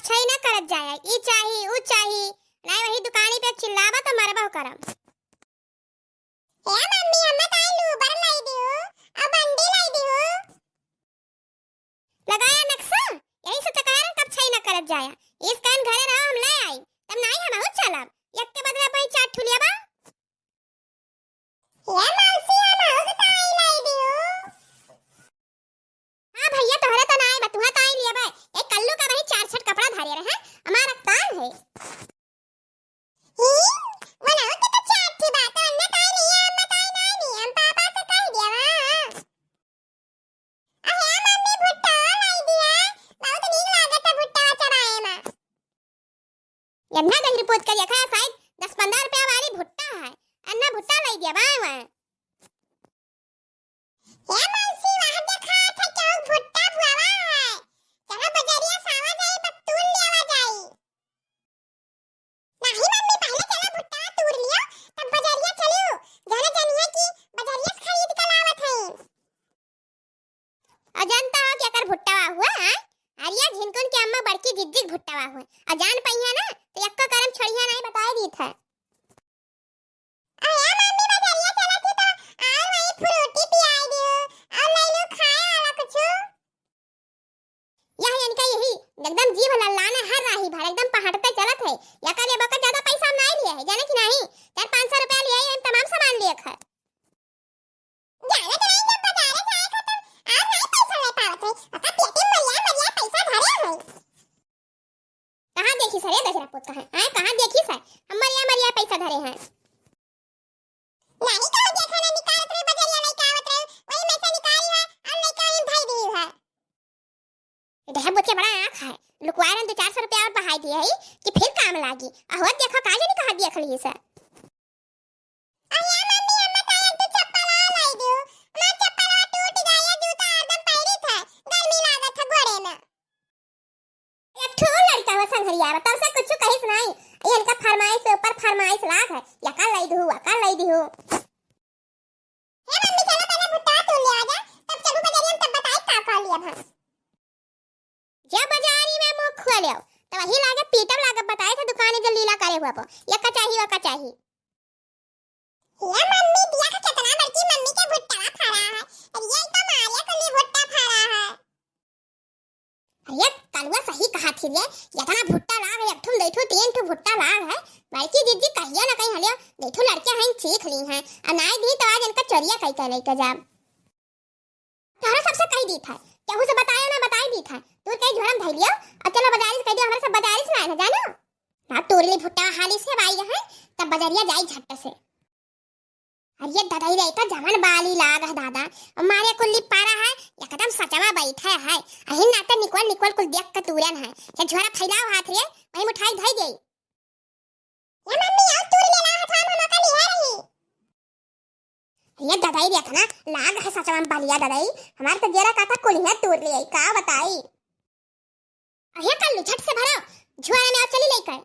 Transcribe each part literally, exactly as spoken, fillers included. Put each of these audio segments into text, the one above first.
छई ना करत जाया, ई चाही, ऊ चाही, नाहीं वही दुकानी पे चिल्लाबा तो मरबो करम। ए मम्मी, अम्मा ताई लूबर लाई दियो, अब बंडी लाई दियो। लगाया नक्शा, यही से तो कह रहे कब छई ना करत जाया। इस कान घरे रहो, हम ले आई, तब नाहीं हम चलब। एक के बदला भाई चार ठुलिया बा। ए मौसी, हम बहुत ताई लाई दियो। हाँ भैया, तोहरे तो ना आए बा, तुहा तो आई लिया बा। ए कल्लू का वही चार छठ कपड़ा धारे रहे, हमारा कान है। ही, वनाऊ के तो चार ठी बा, तो अन्ना ताई लिया, अम्मा ताई ना ली, हम पापा से कह दिया बा। अहे मम्मी, भुट्टा लाई दिया, बहुत नीक लागत है भुट्टा चबाए में। यन्ना दही रिपोर्ट करिया खाया शायद दस पन्द्रह रुपया वाली भुट्टा है, अन्ना भुट्टा लाई दिया बा वहाँ। ए मौसी, वहाँ देखा था चौक भुट्टा बुआवा है। चलो बजरिया सावा जाई, बस तूल लियावा जाई। नहीं मम्मी, पहले चलो भुट्टा तूल लियो, तब बजरिया चलियो। जाने जानिए कि बजरिया से खरीद के लावत है। और जानता हो कि एकर भुट्टा हुआ है? अरिया झिनकुन के अम्मा बड़की जिज्जिक भुट्टा हुआ। और जान पइहा ना, तो यक्को करम छोड़िया नहीं बताए दी था। अरे मम्मी, बजरिया चलत ही तो और वही फ्रूटी पियाई दियो और ले लो खाए वाला कुछ। यह इनका यही एकदम जीभ लल्लाना हर राही भर एकदम पहाड़ते चलत है। या कर ये बकर ज्यादा पैसा हम नहीं लिए है, जाने कि नहीं? चार पाँच सौ रुपया लिए है, हम तमाम सामान लिए खा। जाने तो नहीं, जब बाजारे जाए खा तब और नहीं पैसा ले पावत है। ओका पेटी मरिया मरिया पैसा धरे है। कहाँ देखी सर, ये दहिरा पुत कहाँ? आए, कहाँ देखी सर? हम मरिया मरिया पैसा धरे हैं। नानी कहाँ देखा ना, निकालत रहे, बजरिया लइके आवत रहे, वही में से निकाली है, और लइके वही में धई दी है। ये दहिरा पुत के बड़ा आँख है, लुकवारन दो चार सौ रुपया और बढ़ाई दिए है कि फिर काम लागी। अहो देखो का जानी कहाँ देख ली सर। अरे मम्मी, अम्मा ताई एक ठो चप्पल और लाई दो। हमार चप्पलवा टूट गया, जूता हरदम पहिरी था, गर्मी लागत है गोड़े में। एक ठो लड़का हुआ संघरिया बा, तब से कुछ कहिस नहीं। ये इनका फरमाइश पे ऊपर फरमाइश लाग है, या का लाई दू, वा का लाई दू। हे मम्मी, चलो पहले भुट्टा तूल ले आ जा, तब चलू बजारी हम तब बताई का का लिया हम। जा बजारी में मुँह खोले हो, तब वही लागे पीटब लागे बताए थे दुकाने जो लीला करे हुआ पो, या का चाही, वा का चाही। या मम्मी, देखा कितना बड़की मम्मी के भुट्टा फरा है। अरे ये तो मारिया कुली भुट्टा फरा है। अरे कलुआ सही कहा थी रे, इतना भुट्टा लाग है, एक ठुम, दो ठो, तीन ठो भुट्टा लाग है। बड़की जिज्जी कहियो ना कहीं हलियो, दो ठो लड़के हैं सीख ली हैं, और नाई दी तो आज इनका चोरिया कई के लेके जाब। तोहरा सबसे कही दी था, केहू से बतायो ना, बताई दी था। तू कहीं झोरम धई लियो, और चलो बजारी से कह दियो, हमारे सब बजारी से लाए ना, जानो? ना तोरली भुट्टा हाली से बाई है, तब बजरिया जाई झट से। अरे ददाई रे, का जमन बाली लाग है दादा, मारे कुल्ली पारा है, एकदम सचवा बैठे है। अहिन नाते निकल निकल कुल देख के तूरन है। ये झोरा फैलाव हाथ रे, वही मिठाई धई गई। ए मम्मी, और तूर ले ला, हथवा में मका लिहा रही। ये ददाई देखना, लाग है सचवा में बलिया ददाई। हमार तो जेरा का था कुलिया तूर ले आई, का बताई। अरे कल्लू, झट से भरो, झुआरा में और चली लेकर।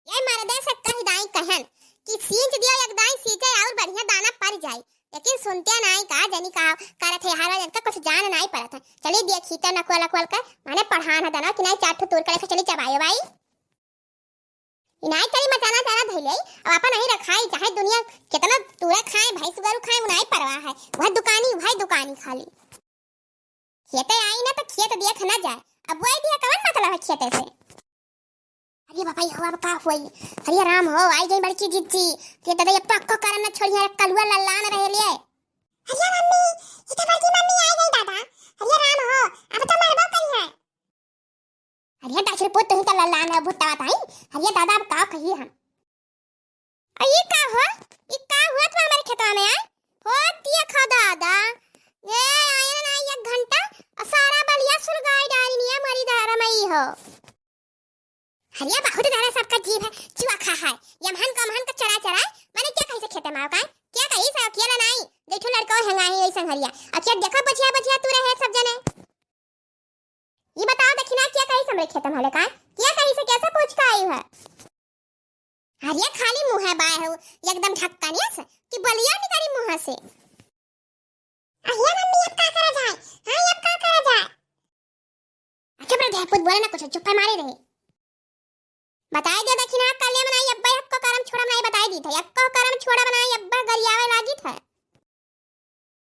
ये मर्दे से कह दाई कहन कि सींच दियो एक दाई सींचे और बढ़िया दाना पड़ जाई, लेकिन सुनते नाई का जनी का करत है, हर जन का कुछ जान नाई पड़त है। चली देखी तो नकुआ लकुअल कर, माने पढ़ान है दना कि नाई चार ठो तूर करे, चली चबायो बाई। इनाई करी मचाना चारा धइले, अब आपन नहीं रखाई, चाहे दुनिया केतना तूरे खाए, भैंस गरु खाए, उनाई परवाह है। वह दुकानी, वह दुकानी खाली। खेते आई ना तो खेत देख ना जाए। अब वही दिया कवन मतलब है खेते से? अरे बाबा, ये हो अब का होई? अरे राम हो, आई गई बड़की जिज्जी। ये दादा, ये पक्को करम ना छोड़िया, कलुआ लल्लान रहे लिए। अरे मम्मी, ये तो बड़की मम्मी आई गई दादा। अरे राम हो, अब तो मरबो करी है। अरे डछर पुत, तुही का लल्लान है भुट्टा बताई। अरे दादा, अब का कही हम? अ, ई का हो? ई का हुआ तो हमारे खेतवा में आए? हो तिया खा दादा। ये आया ना एक घंटा, अ, सारा बलिया सुलगाई डाली निया मरी दारा मई हो। अरे बहुत दारा सबका जीव है, चुआ खा है। ये महन का महन का चरा चरा, माने क्या कही से खेते में आओ का? क्या कही से अकेला नाई? देखो लड़का हेंगा है यही संघरिया। अ, क्या देखा बचिया बचिया तू रहे सब जने। ये बताओ दखिना, क्या कही से हमरे खेतम हले का? क्या कही से कैसे पूछ के आई है? अरे खाली मुँह है बाय हो, एकदम ढक्कनिया से कि बलिया निकली मुँह से। अहिया मम्मी, अब का करा जाए? हाँ, अब का करा जाए? अच्छा, बड़ा ए, पूत बोले ना कुछ, चुप्पे मारे रहे। बताई दे दखिना, कलिया बनाई, अब्बे एक्को करम छोड़ा बनाई, बताई दी थे, एक्को करम छोड़ा बनाई, अब्बे गरियावे लागी थे।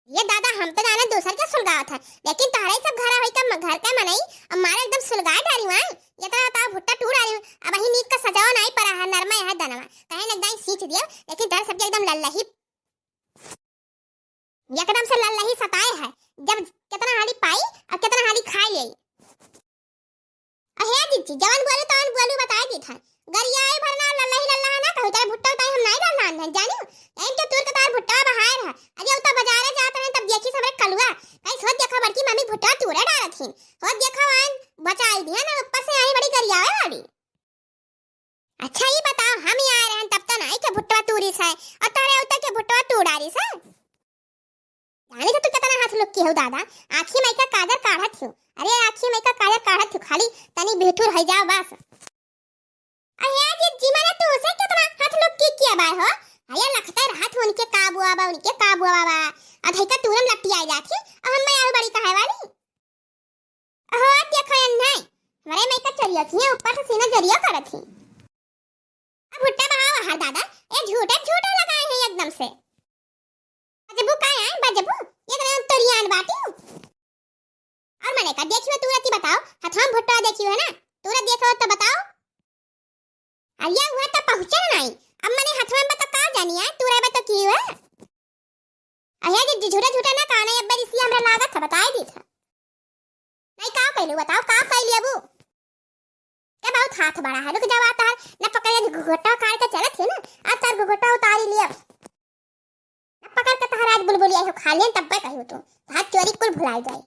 ये दादा, हम तो जाने दूसर के सुलगावत है, लेकिन तोहरे सब घर होई का, घर का मनई, अब मारे एकदम सुलगाए डारी हुआ। ये तो बताओ, भुट्टा टूर आ रही हूँ, अब वही नीक का सजाओ नहीं पड़ा है, नरमा है दनवा, कहीं न कहीं सींच दियो, लेकिन तोहरे सबके एकदम लल्लही, एकदम से लल्लही सताए है, जब कितना हाली पाई और कितना हाली खाई ले। अहे जिज्जी, जवन बोलू तवन बोलू, बताए दी था। गरियाए भरना, लल्लही लल्ला ना कहू, तेरे भुट्टा उताई हम नहीं डाल दान है, जानियो? यहीं तो तूर के तार भुट्टा बहाए रहा। अरे उता बाजारे जात रहे तब देखी सबरे कलुआ। कहीं सोच देखा बड़की मम्मी भुट्टा तूरे डालत ही। हो देखा वान बचाई दिया ना, ऊपर से आई बड़ी गरियाए वाली। अच्छा, ये बताओ, हम ही आए रहन तब तो नाई के भुट्टवा तूरी से, और तोरे उतर के भुट्टवा तू डारी से। जाने तो तू कितना हाथ लुक्की हो दादा, आँखी में का काजर काढ़त हो। अरे आँखी में का काजर काढ़त हो, खाली तनी बेठुर हो जाओ बस। अरे जिज्जी, माने तू से कितना हाथ लुक्की किया बाय हो? अरे लखते रहत हो उनके का बुआ बा, उनके का बुआ बा। अधई का तूरम लट्टी आई जात ही, अब हम मैं आऊ बड़ी कहे वाली। हो, देखो एन्हे, हमरे मइका चोरिया थी, ऊपर से सीना जरिया करत ही। अब भुट्टा बहाओ हर दादा, ए झूठे झूठे लगाए हैं एकदम से। बजबू का है, बजबू? ये तो हम तोरियान बाटी। और मने का देखियो तू रती बताओ, हथवा में भुट्टा देखियो है ना, तू रत देखो तो बताओ। अरे हुआ तो पहुँचे नहीं, अब मने हथवा में तो का जानी है, तू रहबे तो की हुआ? अरे जिज्जी, झूठा झूठा ना कहा, नहीं, अब बेरी सी हमरा लागत है, बताए दी था। नहीं, का कैलू बताओ, का कैली अबू? क्या बहुत हाथ बड़ा है, रुक जावा तार, न पकड़े घुघुटा काट के चलत है ना, अब तार घुघुटा उतारी लिया। न पकड़ के तहरा आज बुलबुलिया हो खा लेन, तब पे कहियो तू, हाथ चोरी कुल भुलाई जाए।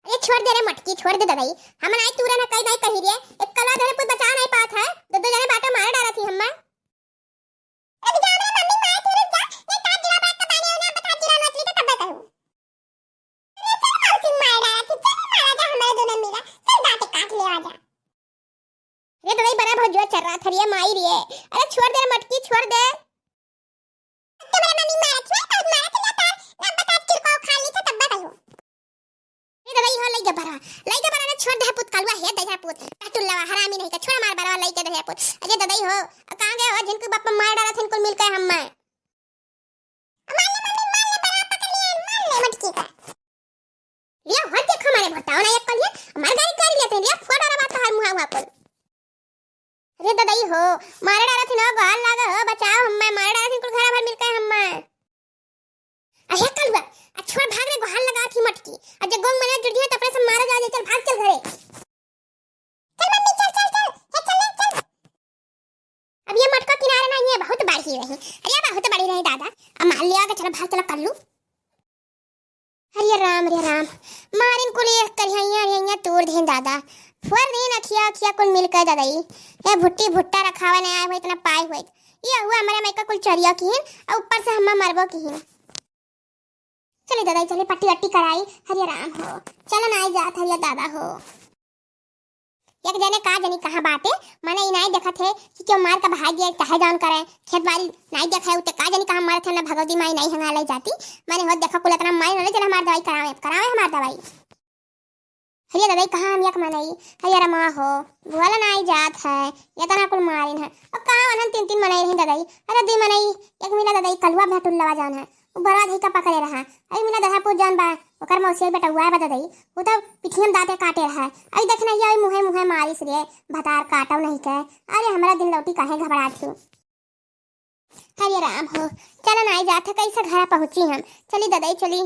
अरे छोड़ दे रे मटकी, छोड़ दे दवाई। हम नाई तूरे ना कई नाई कही रे। एक कला धरे पुत बचा नहीं पात है। दो दो जने बाटा मार डाला थी हम्मा। रुक जा रे मम्मी, मार तू रुक जा। ये का गिरा बात का पानी हो ना, बता गिरा मछली का तब बताऊं। अरे चल मार सिंह मार डाला थी, चल मारा जा हमारे दोनों मिला। चल दांत काट ले आजा। रे दवाई बड़ा बहुत जोर चल रहा था रे माई रे। अरे छोड़ दे रे मटकी, छोड़ दे। तुम्हारे मम्मी मारत हुए, बहुत मारत हुए तार, ना बता चिरको खा ली था तब बताइयो। ए दवाई हो, लई जा बरवा, लई जा बरवा, ना छोड़ दे पुत, कलुआ है दे पूत, टटुल्लवा हरामी नहीं का, छोड़ मार बरवा, लई के दे पूत। अरे दवाई हो, कहाँ गए हो, जिनको बाप मार डाला था, इनको मिल के हम मैं। मार ले मम्मी, मार ले बरवा, पकड़ लिया, मार ले मटकी का। लिया हो देखो मारे भटाओ ना एक कलिया, मार गाड़ी कर लेते लिया, फोड़ रहा बात हर मुहा हुआ कुल। अरे ददाई हो, मारे डारा थी ना, गोहार लागा हो, बचाओ हम्मे, मारे डारा थी कुल घरा भर मिलके हम्मे। अरे कलुआ, आ छोड़ भाग रे, गोहार लगा थी मटकी। आ जे गोंग मने जुड़ गया, तपरे से मारा जा, चल भाग, चल घरे। चल मम्मी, चल, चल, चल, हे चल, ले, चल। अब ये मटका किनारे ना, ये बहुत बड़ी रही। अरे बहुत बड़ी रही दादा, अब मार लिया के, चलो भाग, चलो कल्लू। अरे राम रे राम, मारिन कुल एक करिहैया रिहैया तोड़ देन दादा, फोड़ देन अखिया अखिया कुल मिलके ददई। ए भुट्टी भुट्टा रखावे नहीं आए हुए, इतना पाए हुए। ये हुआ हमारे माई का कुल चोरिया किहिन, और ऊपर से हम्मा मरबो किहिन। चली ददई, चली पट्टी अट्टी कराई। हरिया राम हो, चलन आई जात हरिया दादा हो। एक जने का जनी कहाँ बाटे, मने ई नाई देखत है कि क्यों मार के भाग गए, चाहे जौन करे, खेत बाड़ी नाई देखे, उते का जनी कहाँ मरत है, ना भगवती माई नाई हंगा ले जाती। मने हो देखा कुल इतना मारी ना ले, चल हमार दवाई करावे, करावे हमार दवाई। हरिया दवाई कहाँ हम एक मनई, हरिया रमा हो, भोला नाई जात है, ये तना कुल मारिन है। और कहाँ वनन तीन तीन मनई रही दवाई, अरे दी मनई, एक मिला दवाई कलुआ भटुल्लवा जान है, उ बरवा धई का पकड़े रहा। अरे मिला दहा पूत जान बा, ओकर मौसिया बेटउआ बा ददई, उ तो पिठियम दांते काटे रहा। अरे देख नहीं, अरे मुहे मुहे मारिस रे, भतार काटव नहीं के। अरे हमरा दिन लौटी काहे घबरात हूँ। हरे राम हो, चलन आई जात है, कैसे घरा पहुँची हम। चली ददई चली।